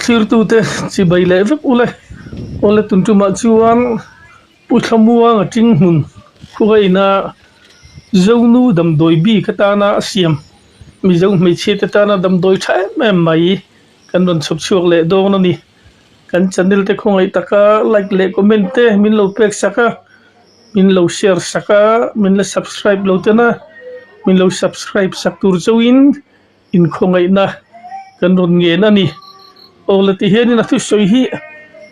Thlirtute chibai leh vek ule. Awle tun tumah chuan Pu Thlamuanga Tinghmun khuaina Zonu damdawi bik atana a siam Mizo hmeichhiate tana damdawi tha em em mai kan rawn chhawp chhuak leh dawn a ni. Kan channel te khawngaih taka like leh comment te min lo pek sak a, min lo share sak a, min la subscribe lo ten a, min lo subscribe sak tur chauhin Inkhawngaihna kan rawn ngen a ni. Awle ti hianin a thusawi hi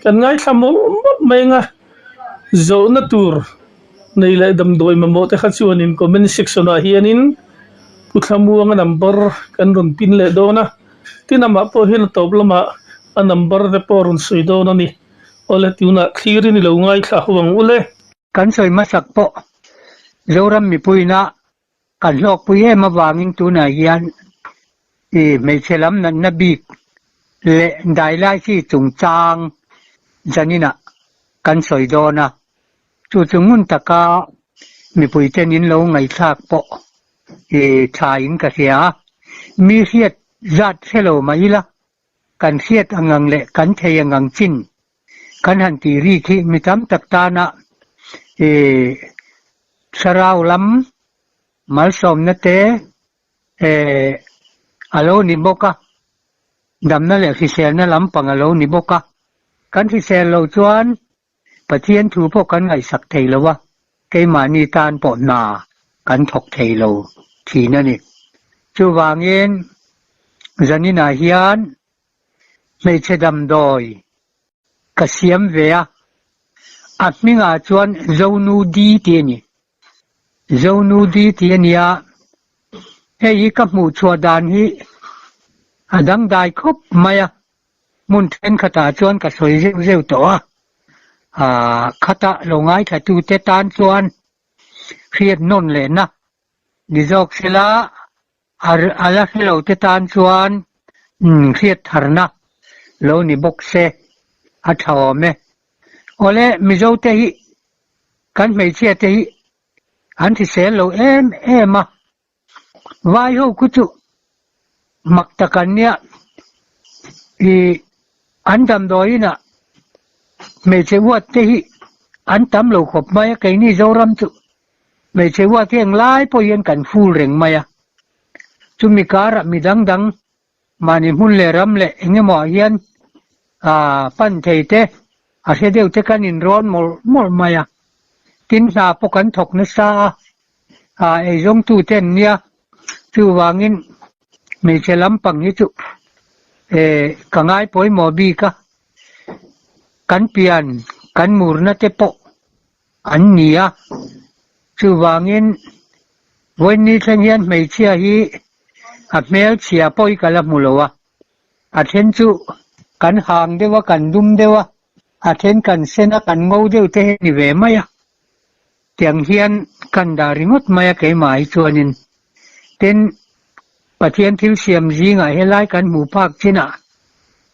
kan ngaithla mawlh mawlh mai ang a, zawhna tur nei leh damdawi mamawh te kha chuanin comment section ah hianin Pu Thlamuanga number kan rawn pin leh dawn a, tin amah pawh hian a tawp lamah a number te pawh a rawn sawi dawn a ni. Awle tunah thlirin i lo ngaithla ho ang ule. Kan sawi hmasak pawh Zoram mipuina Kan hlawkpui em avangin tunah hian i hmeichhe lam natna bik leh dailai chi chungchang zaninah kan sawi dawn a, chu chu ngun taka mipuiten in lo ngaihthlak pawh i thain ka hria a, mi hriat zat hre lo mah ila kan hriat ang ang leh kan thei ang ang chin kan han tih ri khi mi tam tak tana i thlarau lam malsawmna te a lo ni bawk a, damna leh hriselna lampang a lo ni bawk a, kan hrisel loh chuan Pathian thu pawh kan ngaihsak thei lo a, keimahni tan pawh hna kan thawk thei lo thin a ni. Chuvangin zaninah hian hmeichhe damdawi ka siam ve a, a hmingah chuan Zonu Di tih a ni. Zonu Di tih a nia, hei hi ka hmuh chhuah dan hi a dangdai khawp mai a. Hmun thenkhatah chuan ka sawi zeuh zeuh tawh a, aah khata lo ngaithlatute tan chuan hriat nawn lehna ni zawk sela a la hre lote tan chuan hriat tharna lo ni bawk se a tha awm e. Awle Mizote hi kan hmeichhiate hi an hrisel lo em em a. Vai ho khu chu mak tak an nia, i an damdawiin ah hmeichhe uat te hi an tam lo khawp mai a, keini Zoram chu hmeichhe uat hi englai pawh hian kan ful reng mai a, chumi karah mi dang dang mahni hmun leh ram leh eng emaw ah hian ah pan thei te a hre deuh te kan inrawn mawlh mawlh mai a, tin hna pawh kan thawk nasa a. Ah eizawngtute an nia, chuvangin hmeichhe lampang hi chu eh ka ngai pawimawh bik a, kan pian kan murna te pawh an ni a, chuvangin vawiin thleng hian hmeichhia hi a hmelchhia pawh hi ka la hmu lo a, a then chu kan hang deuh a kan dum deuh a, a then kan sen a kan ngo deuh te hi a ni ve mai a. Tiang hian kan dah ringawt mai a keimah hi chuanin. Tin, Pathian thil siam zingah helai kan hmuh phak chinah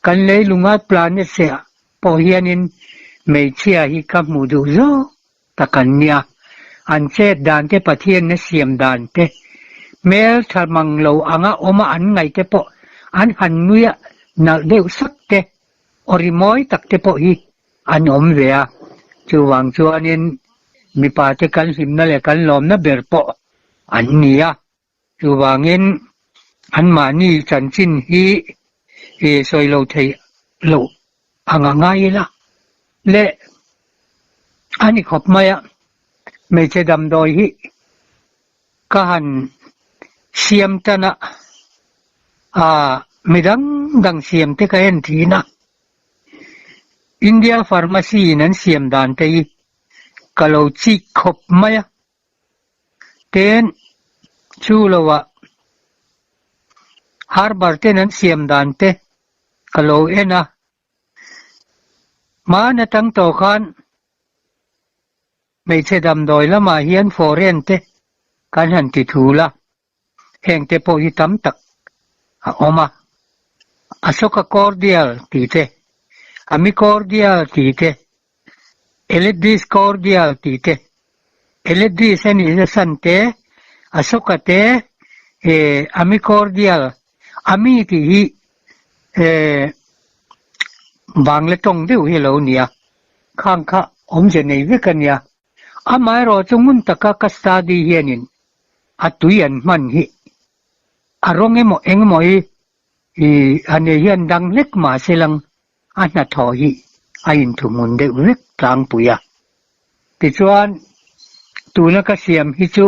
kan leilunga planet ah pawh hianin hmeichhia hi ka hmuh duh zawk tak an nia. An chet dan te Pathianna siam dan te, hmel tha mang lo anga awma an ngaih te pawh an han nui a nalh deuh sak te, aw ri mawi tak te pawh hi an awm ve a, chuvang chuanin mipa te kan hlimna leh kan lawmna ber pawh an ni a, chuvangin anmahni chanchin hi i sawi lo thei loh ang a ngai ila leh a ni khawp mai a, hmeichhe damdawi hi ka han siam tan a, ah midang dang siam te ka en thin a. India Pharmacy in an siam dan te hi ka lo chik khawp mai a, ten chu lo ah Harbour ten an siam dan te ka lo en a, hman atang tawh khan hmeichhe damdawi lamah hian foreign te kan han ti thul a. Heng te pawh hi tam tak a awm a, Ashoka Cordial tih te, Ami Cordial tih te, Eledris Cordial tih te, Eledris a nih nasan te, Ashoka te, eh Ami Cordial, Ami tih hi eh. Bangla tawng deuh hi a lo nia, khang kha awmze nei vek a nia. Amaherawhchu ngun taka ka study hianin a tui an hman hi a rawng emaw eng emaw hi i a nei hian dang hlek mahse lang a hnathawh hi a inthuhmun deuh vek tlangpui a. Tichuan tuna ka siam hi chu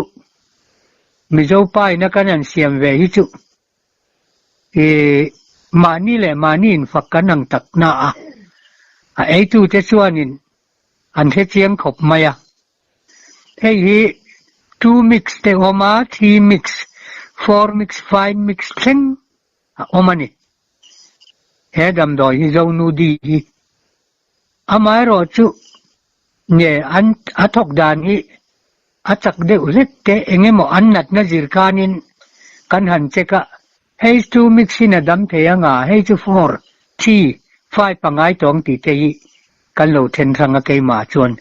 Mizo paina kan han siam ve hi chu i mahni leh mahni infak kan ang tak na a, a eitute chuanin an hrechiang khawp mai a. Hei hi two mix te awm a, three mix, four mix, five mix thleng a awm a ni. He damdawi hi Zonudi hi amaherawh chu nge an a thawk dan hi a chak deuh hlek te eng emaw an natna zir khanin kan han check a, hei two mix in a dam thei anga hei chu four, three, five a ngai tawng tih te hi kan lo then hrang a keimah chuan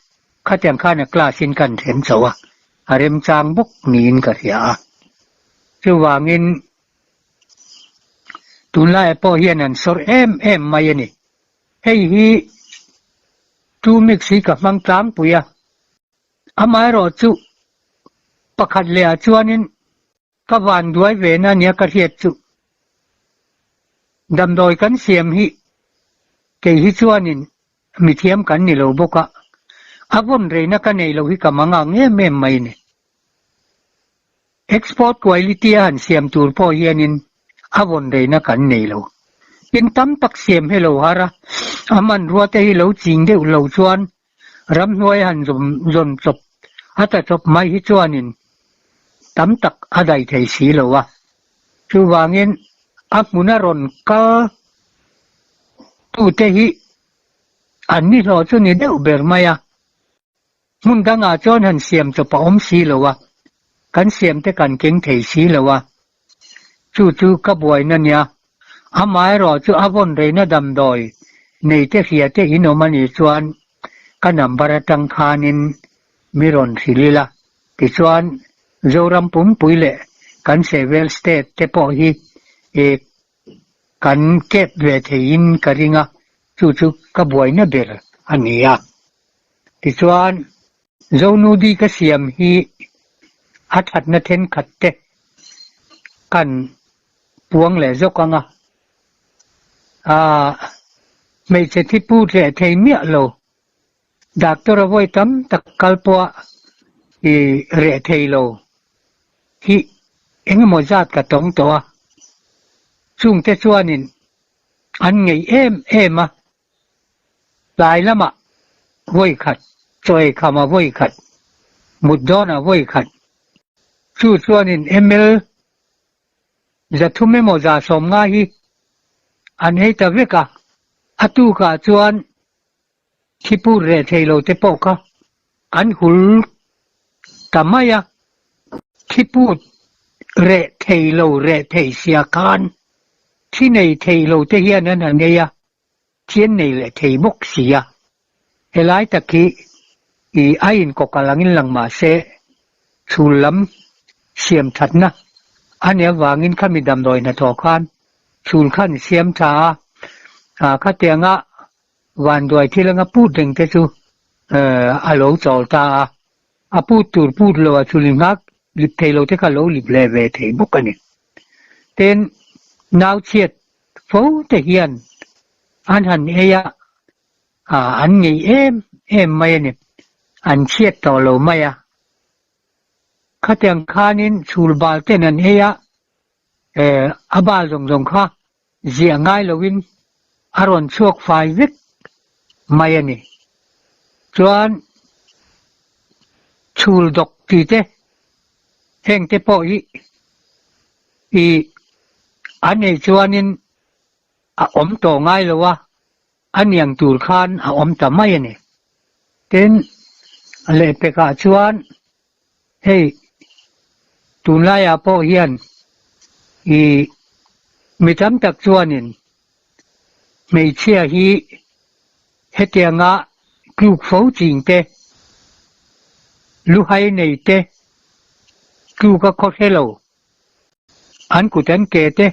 Khatiang khan a class in kan then chauh a, a remchang bawk niin ka hria a. Chuvangin tunlaiah pawh hian an sawrh em em mai a ni. Hei hi two mix hi ka hmang tlangpui a, amaherawh chu pakhat leh ah chuanin Ka van duai ve na nia ka hriat chu. Damdawi kan siam hi kei hi chuanin mithiam kan ni lo bawk a, a vawn reina ka nei lo hi ka mang ang em em mai ni. Export quality a han siam tur pawh hianin a vawn reina kan nei lo. Tin tam tak siam hi lo har a, a hmanrua te hi lo ching deuh lo chuan Ramhnuai han zawn chawp a ta chawp mai hi chuanin tam tak a dai thei si lo a. Chuvangin a hmuna rawn kal tute hi an ni hlawh chu ni deuh ber mai a. Hmun dangah chuan han siam chawp a awm si lo a, kan siam te kan keng thei si lo a. Chu chu ka buaina nia, amaherawh chu a vawn reina damdawi nei te hria te in awm anih chuan ka number atang khanin mi rawn hrilh ila, tichuan Zoram pumpui leh kan Sehvel state te pawh hi kan kep ve theiin ka ring a, chu chu ka buaina ber a ni a. Tichuan Zonudi ka siam hi a thatna thenkhat te kan puang leh zawk ang a, aah hmeichhe thi pu tleh thei miah lo, doctor a vawi tam tak kal pawh a i reh thei lo hi engemaw zat ka tawng tawh a, chungte chuanin an ngei em em a. Tlai lamah vawi khat, chawi khama vawi khat, mut dawnah vawi khat. Chu chuanin ml 300 emaw 150 hi an ei ta vek a, a tukah chuan thipur reh thei lo te pawh kha an hul ta mai a. Thiput reh thei lo reh thei sia khan thi nei thei lo te hian an han ei a, Thian nei leh thei bawk si a, helai tak hi i a inkawkalh angin lang mah se, chhul lam siam thatna a nih avangin khami damdawi hnathawh khan chhul khan siam tha a, khatianga vanduai thil anga put reng te chu a lo chawl ta a, a put tur put lo a chhul inghak lip thei lo te kha a lo lip leh ve thei bawk a ni. Tin, nau chhiat fo te hian an han ei a, an ngei em em mai a ni, an chhiat tawh lo mai a. Khatiang khanin chhul bal ten an ei a, a bal zawng zawng kha ziah ngai loin a rawn chhuak fai vek mai a ni. Chuan chhul dawk tih te heng te pawh hi i an ei chuanin a awm tawh ngai lo a, a niang tur khan a awm ta mai a ni. Tin, lehpekah chuan hei tunlaiah pawh hian i mi tam tak chuanin hmeichhia hi hetianga tluk fo ching te, luhai nei te, tluk a khaw hre lo, an kut an ke te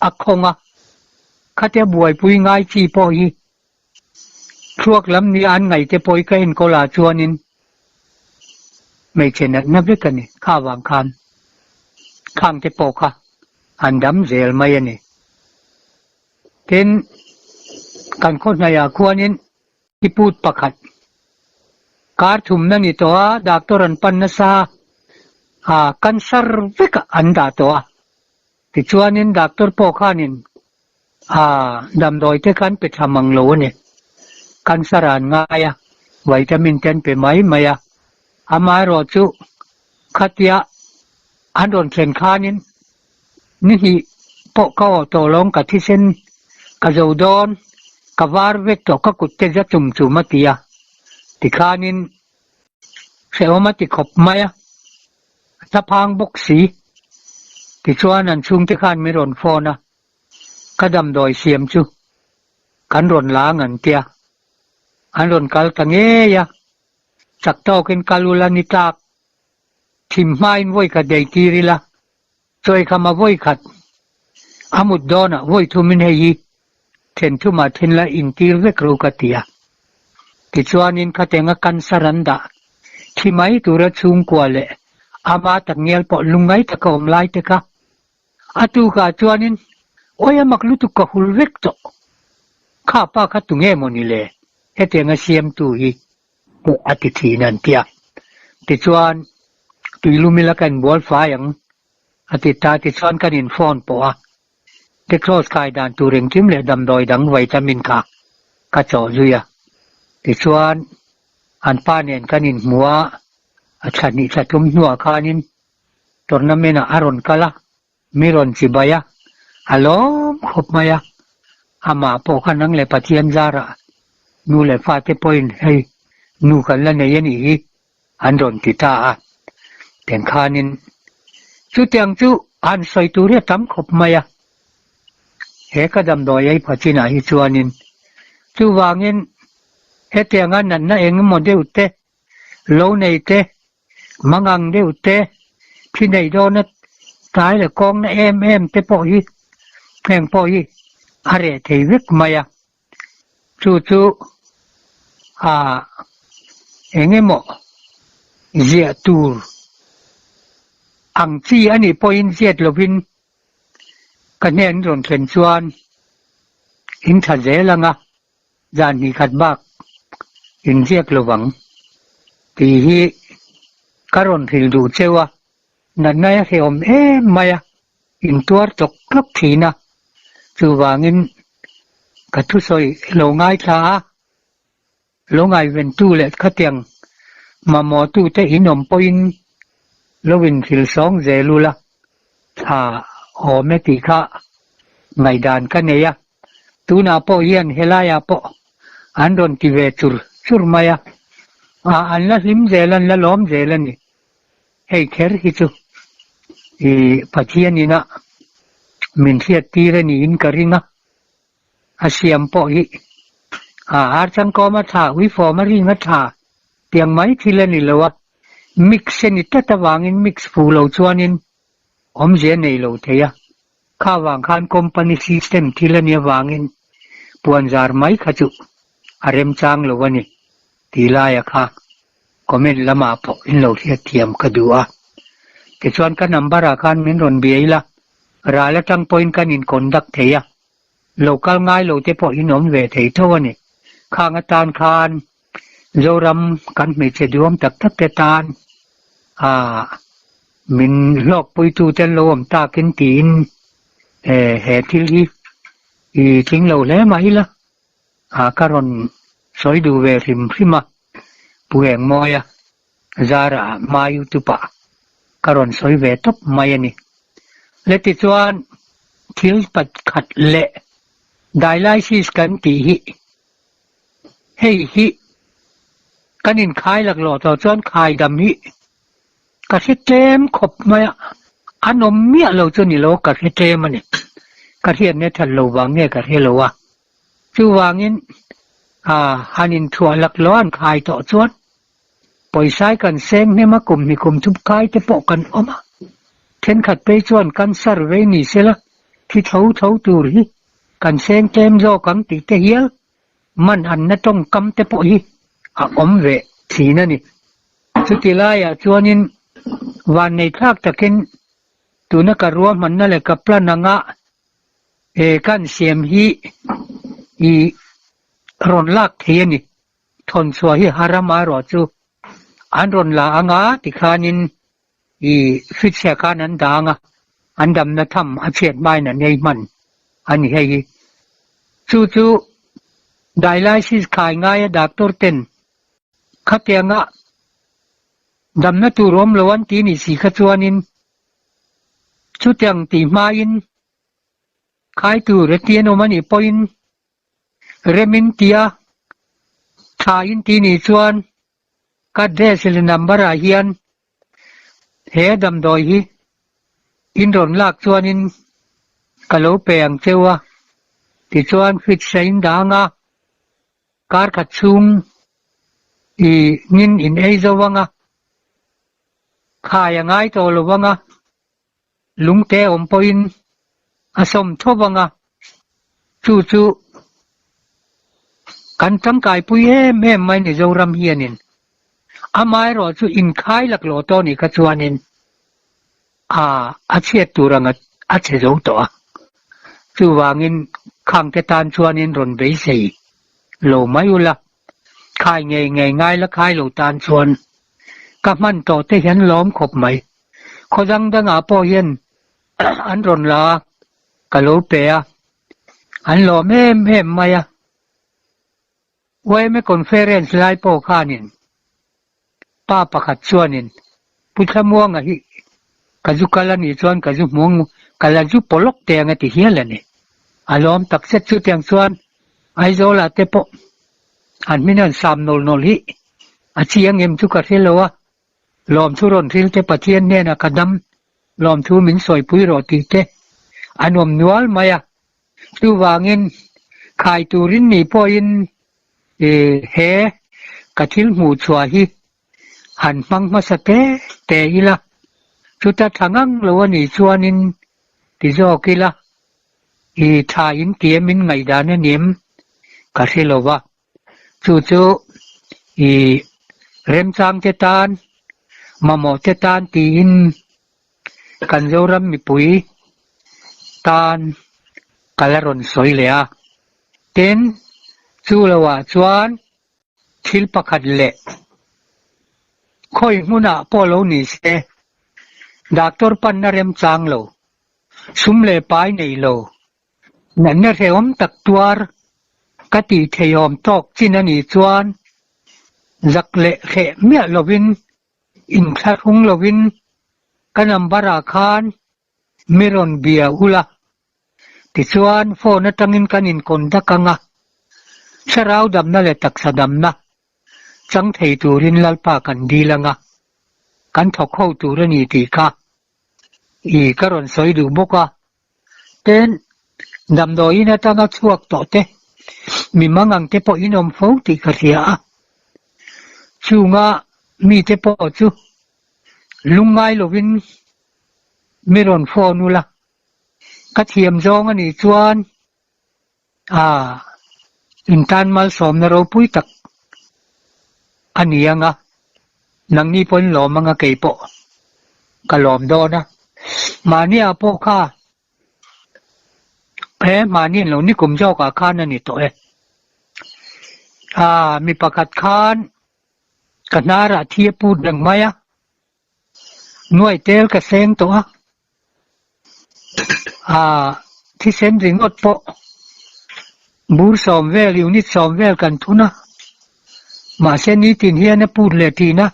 a khawng a, khatia buaipui ngai chi pawh hi. Thluak lam nia an ngaih te pawh hi ka enkawl ah chuanin hmeichhe natna vek a ni. Kha vang khan khang te pawh kha an dam zel mai a ni. Tin, kan khaw hnaihah khuanin i put pakhat kar thumna ni tawh a, doctor an pan nasa a, cancer vekah an dah tawh a. Tichuanin doctor pawh khanin a damdawi te khan pe tha mang lo a ni. Cancer an ngai a, vitamin te an pe mai mai a. Amaherawhchu khatia an rawn thlen khanin Ni hnih pawh ka awh tawh lawng ka thisen ka zo dawn, ka var vek tawh ka kut te za chum chum a ti a, tikhanin hrehawm a ti khawp mai a, a thlaphang bawk si. Tichuan an chhungte khan min rawn phone a, ka damdawi siam chu kan rawn la ang an tia, an rawn kal ta ngei a, chak tawkin kal ula ni tlak Thim hmain vawi khat ei tir ila, chawikhama vawi khat a mut dawnah vawi thumin hei hi then thumah then la intir vek ro ka ti a. Tichuanin khatenga cancer an dah thi mai tura chhungkua leh ama takngial pawh lungngai taka awm lai te kha a tukah chuanin awi a mak lutuk ka hul vek tawh. Kha pa kha tunge mawni le hetianga siamtu hi pawh a ti thin an ti a. Tichuan, tuilum ila ka inbual fai ang a ti ta. Tichuan kan in phone pawh a, Dextrose kai dan tur engkim leh damdawi dang vitamin kha ka chawh zui a. Tichuan, an pa nen kan inhmu a, a thla hnih thla tum hnuah khanin tournament ah a rawn kal a, Mi rawn chi bai a, a lawm khawp mai a. Amah pawh kha nang leh Pathian zarah nu leh fate pawhin hei nu kan la nei a nih hi an rawn ti ta a. Tengkhanin chutiang chu han sawi tur hi a tam khawp mai a. He ka damdawi ei pha chinah hi chuanin chuvangin hetianga natna eng emaw deuh te lo nei te Mangang deuh te, thi neih dawna tlai leh kawngna em em te pawh hi heng pawh hi a reh thei vek mai a. Chu chu ah eng emaw ziah tur ang chi a nih pawhin ziat lovin ka hnen rawn thlen chuan in tha zel ang a. Zan hnih khat bak inziak lo vang tih hi ka rawn hrilh duh cheu a, natna a hrehawm em mai a, intuar tlawk tlawk thin a, chuvangin ka thusawi lo ngaithla a, lo ngaiventu leh khatiang mamawhtute inawm pawhin lo inhrilh sawng zel ula thla awm e tih kha ngaihdan ka nei a. Tunah pawh hian helaiah pawh an rawn ti ve chur chur mai a, ah an la hlim zel an la lawm zel a ni. Hei kher hi chu i Pathian ina min hriat tir a niin ka ring a, a siam pawh hi ah archangkawm a tha, uifawm a ring a tha tiang mai thil a ni lo a, mix a ni tlat avangin mix fuh lo chuanin awmzia nei lo thei a. Kha vang khan company system thil a nih avangin puanzar mai kha chu a remchang lo a ni tih laia kha comment lamah pawh in lo hriatthiam ka duh a. Tichuan ka number ah khan min rawn bia ila, ral atang pawhin kan in conduct thei a, lo kal ngai lo te pawh in awm ve thei tho a ni. Khang atan khan Zoram kan hmeichhe duhawm tak tak te tan ah min hlawkpuitu te an lo awm takin tiin he thil hi i tling lo hle mah ila ah ka rawn sawi duh ve hrim hrim a, Pu Engmawia zara hma youtube ah ka rawn sawi ve tawp mai a ni. Le tichuan thil pakhat leh dialysis kan tih hi Hei hi kan inkhai laklawh tawh chuan khai dam hi ka hre tlem khawp mai a, an awm miah lo chu ni lo ka hre tlem a ni. Ka hriatna that lo vang nge ka hre lo a, chuvangin han inthuah laklawh an khai tawh chuan Pawisai kan seng hnem a, kum hnih kum thup kai te pawh kan awm a, thenkhat phei chuan cancer vei ni sela thi tho tho tur hi kan seng tlem zawk ang tih te hial. Man anna tawngkam te pawh hi a awm ve thin a ni. Chuti laiah chuanin vannei thlak takin tuna ka ruahmanna leh ka plan anga he kan siam hi i rawn lak thei a ni. Thawnchhuah hi haram erawh chu an rawn la anga tikhanin i fridge ah khan an dah anga an damna tham a chhiat hmain an ei hman a ni hei hi. Chu chu dialysis khai ngaia doctor ten khatianga damna tur awm lo an ti ni si kha chuanin chutiang tih hmain khai tur a ti an awm a nih pawhin remin tia tha in ti nih chuan Ka dress leh number ah hian he damdawi hi in rawn lak chuanin ka lo pe ang cheu a, tichuan fridge a in dang a, kar khat chhung i ngin in ei zo ang a, khai a ngai tawh lo ang a, lungte awm pawhin a sawm tho vang a, chu chu kan tangkaipui em em mai ni Zoram hianin. Amaherawh chu inkhai laklawh tawh nih kha chuanin a a chhiat tur anga a chhe zo tawh a, chuvangin khangte tan chuanin rawn beisei lo mai ula, khai ngei ngei ngai la khai lo tan chuan ka hman tawh te hian lawm khawp mai. Khaw dang dangah pawh hian an rawn la a, ka lo pe a, an lawm em em mai a. Yma Conference lai pawh khanin pa pakhat chuanin Pu Thlamuanga hi ka zu kal a nih chuan ka zu hmuang ka la zu pawlawk te ang a ti hial a ni. A lawm tak zet chutiang chuan Aizawlah te pawh an hmin an sam nawl nawl hi a chiang em chu ka hre lo a. Lawmthu rawn hril te Pathian hnenah ka dam, lawmthu min sawipui rawh tih te a nuam nual mai a. Chuvangin khai turin ni pawhin he ka thil hmuh chhuah hi han hmang hmasa te te ila, chuta tha ngang lo a nih chuanin ti zawk ila, i tha in ti em in ngaihdan a ni em ka hre lo va. Chu chu i remchang te tan, mamawh te tan tiin kan Zoram mipui tan ka la rawn sawi leh a. Tin, chu loah chuan thil pakhat leh khawi hmunah pawh lo ni se, doctor panna remchang lo, sum leh pai nei lo, Natna hrehawm tak tuar ka tih theiawm tawk chin a nih chuan zak leh hreh miah lovin, inthlahrung lovin ka number ah khan mi rawn bia ula, tichuan phone atangin kan in contact anga, thlarau damna leh taksa damna chang thei turin Lalpa kan dil anga, kan thawk ho tur a ni tih kha i ka rawn sawi duh bawk a. Ten damdawiin atanga chhuak tawh te, mi mangang te pawh in awm fo tih ka hria a. Chunga mite pawh chu lungngai lovin mi rawn phone ula, ka thiam zawng a nih chuan a intan malsawmna ropui tak a ni anga, nangni pawhin lawm anga kei pawh ka lawm dawn a. Mahnia pawh kha he mahni an lo nikum zawkah khan a ni tawh e. A mi pakhat khan ka hnarah thi a put reng mai a, Nuai tel ka seng tawh a, ah thisen ringawt pawh bur sawm vel unit sawm vel kan thun a, mahse nitin hian a put leh thin a,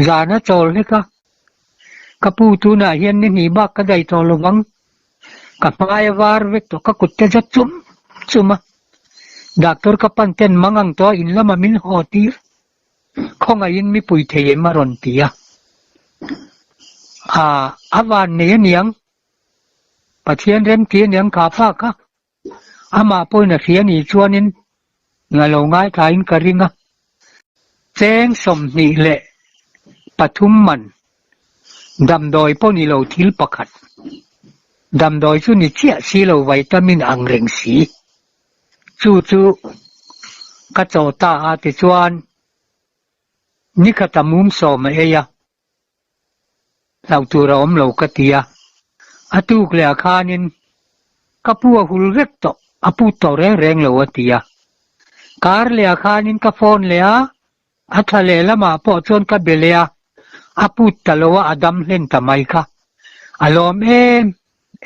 zan a chawl hlek a, ka pu tunah hian ni hnih bak ka daih tawh lo vang, ka hmai a var vek tawh ka kut te zat chum chum a, doctor ka pan ten mang ang tawh a in lamah min haw tir. Khawngaihin mipui thei em a rawn ti a. Aa, a van nei aniang. Pathian remti aniang kha pa kha. Amah pawhin a hria nih chuanin nga lo ngaithlain ka ring a. Cheng 23 man damdawi pawh ni lo thil pakhat. Damdawi chu ni chiah si lo vitamin ang reng si. Chu chu. Ka chaw ta a tichuan nikhat a mum sawm a ei a, hlauh tur a awm lo ka ti a. A tuk leh ah khanin ka pu a hul vek tawh, a put tawh reng reng lo a ti a. Kar leh ah khanin ka phone leh a, a thla leh lamah pawh chuan ka be leh a, a put ta lo a, a dam hlen ta mai kha. A lawm em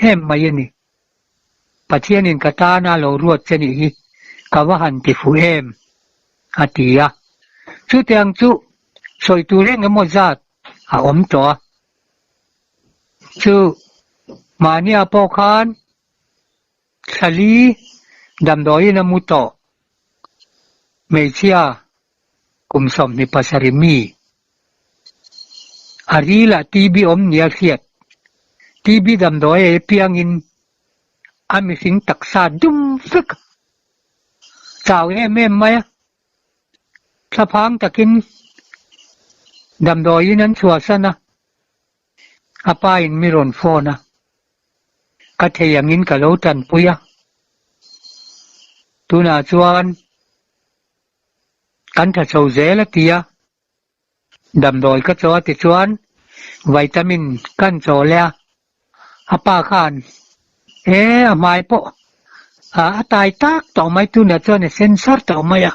em mai a ni. Pathianin ka tana lo ruat che nih hi ka va han ti fuh em? a ti a. Chutiang chu sawi tur eng emaw zat a awm tawh a. Chu mahnia pawh khan thlali damdawiin a mu tawh. Hmeichhia kum 27 mi A rilah TB awm nia hriat. TB damdawi ei apiangin a mihring taksa dum vek a chau em em mai a. Thlaphang takin damdawiin an chhuahsan a, a pa in mi rawn phone a, ka thei angin ka lo tanpui a. Tunah chuan kan tha chho zel a ti a. Damdawi ka chaw a ti chuan vitamin kan chaw leh a, a pa khan e a hmai pawh a tai tak tawh mai tunah chuan a sen sar tawh mai a,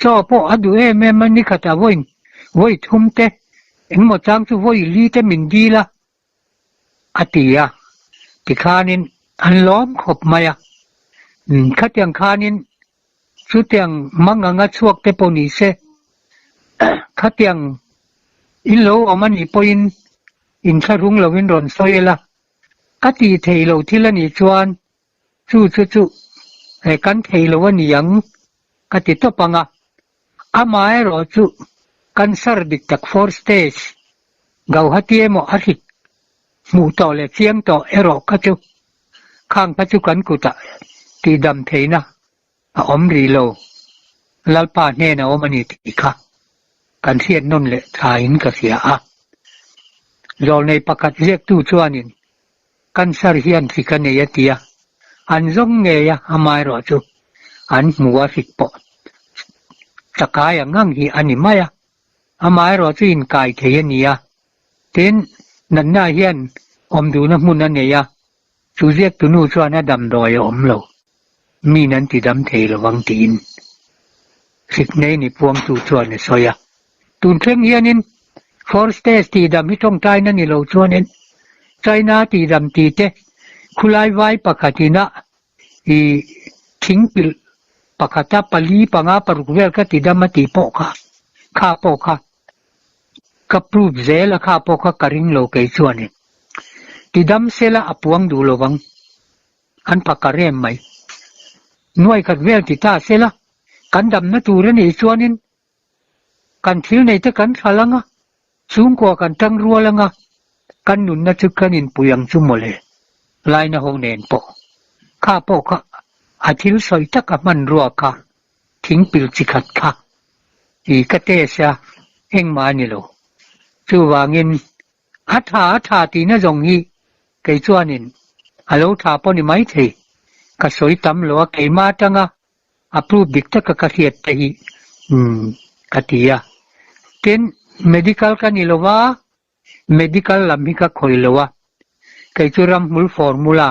chaw pawh a duh em em a nikhat a vawi vawi thum te engmaw chang chu vawi li te min dil a a ti a, tikhanin an lawm khawp mai a, khatiang khanin Chutiang mang anga chhuak te pawh ni se, khatiang in lo awm a nih pawhin inthlahrung lovin rawn sawi ila, ka tih theih loh thil a nih chuan chu chu chu he kan thei lo a ni ang ka ti tawp ang a. Amaherawh chu cancer dik tak fourth stage Gauhati emaw a hrik hmuh tawh leh chiang tawh erawh kha chu Khang kha chu kan kutah tihdam theihna a awm rih lo, Lalpa hnena awm a ni tih kha kan hriat nawn leh thain ka hria a. Zawlnei pakhat ziaktu chuanin cancer hian hrik a nei a ti a, an zawng ngei a, amaherawh chu an hmu a hrik pawh chakai ang ang hi a ni mai a, amaherawh chu inkai thei a ni a, Tin, natna hian awm duhna hmun a nei a, chu ziaktunu chuan a damdawi a awm lo, min an ti dam thei lo vang tiin Hritnei ni puangtu chuan a sawi a. Tun thleng hianin Four States tihdam hi tawngtaina ni lo chuanin China tihdam tih te khulai vai pakhatin a i thingpilh pakhata pali panga paruk vel ka tidam a tih pawh kha kha pawh kha Ka proof zel a kha pawh kha ka ring lo kei chuanin. Tidam sela a puang duh lo vang. An pha ka rem mai. Nuai khat vel ti ta sela kan damna tur a nih chuanin kan thil nei te kan thal anga, chhungkua kan tang rual anga, kan nunna chu kan inpui ang chu mawle. Laina ho nen pawh. Kha pawh kha a thil sawi tak a hmanrua kha thingpil chi khat kha i ka test a, engmah a ni lo. Chuvangin a tha a tha tihna zawng hi kei chuanin a lo tha pawh ni maithei, ka sawi tam lo a, keimah atanga a proof dik taka ka hriat te hi umm ka ti a. Tin, medical ka ni lo va, Medical lam hi ka khawih lo a, kei chu ramhmul formula,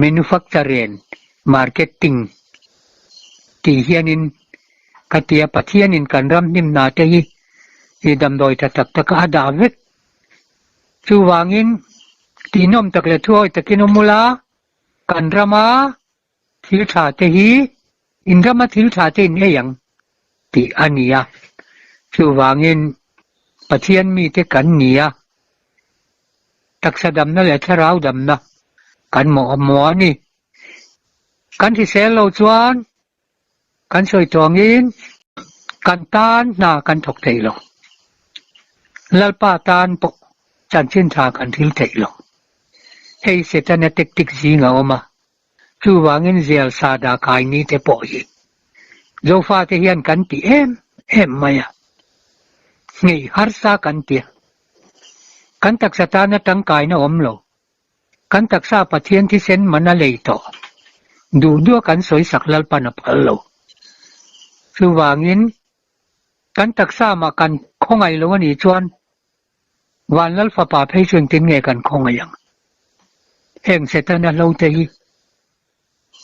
manufacturing, marketing tih hianin ka ti a, Pathianin kan ram hnim hna te hi i damdawi tha tak tak a dah vek. Chuvangin tihnawm tak leh thuawi takin awm ula, kan rama thil tha te hi in rama thil tha te in ei ang tih a ni a. Chuvangin Pathian mite kan ni a, taksa damna leh thlarau damna kan mawh a ni. Kan hrisel lo chuan kan sawi tawngin kan tan hna kan thawk thei lo. Lalpa tan pawh chanchin tha kan thil thei lo. Hei Setana tactic zing a awm a, Chuvangin zial sa dah kai ni te pawh hi Zofate hian kan ti em em mai a, nghei harsa kan ti a. Kan taksa tana tangkaina awm lo, kan taksa Pathian thisen man a lei tawh, duh duh a kan sawisak Lalpan a phal lo. Chuvangin kan taksa mah kan khawngaih lo a nih chuan Vanlal fapa phei chu engtin nge kan khawngaih ang? Heng Setana hlote hi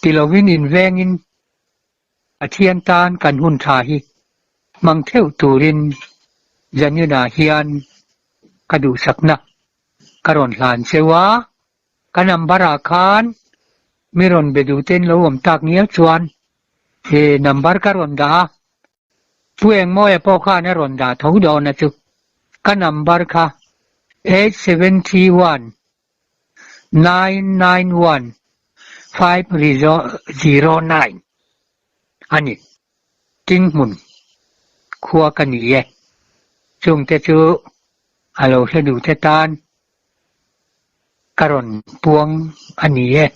ti lovin invengin Pathian tan kan hun tha hi hmang theuh turin Janina hian ka duhsakna ka rawn hlan cheu a, ka number ah khan mi rawn be duh ten lo awm tak ngial chuan he number ka rawn dah a, Pu Engmawia pawh khan a rawn dah tho dawn a chu, ka number kha 871 991 509 a ni. Tinghmun khua ka ni e. Chungte chu a lo hre duhte tan ka rawn puang a ni e.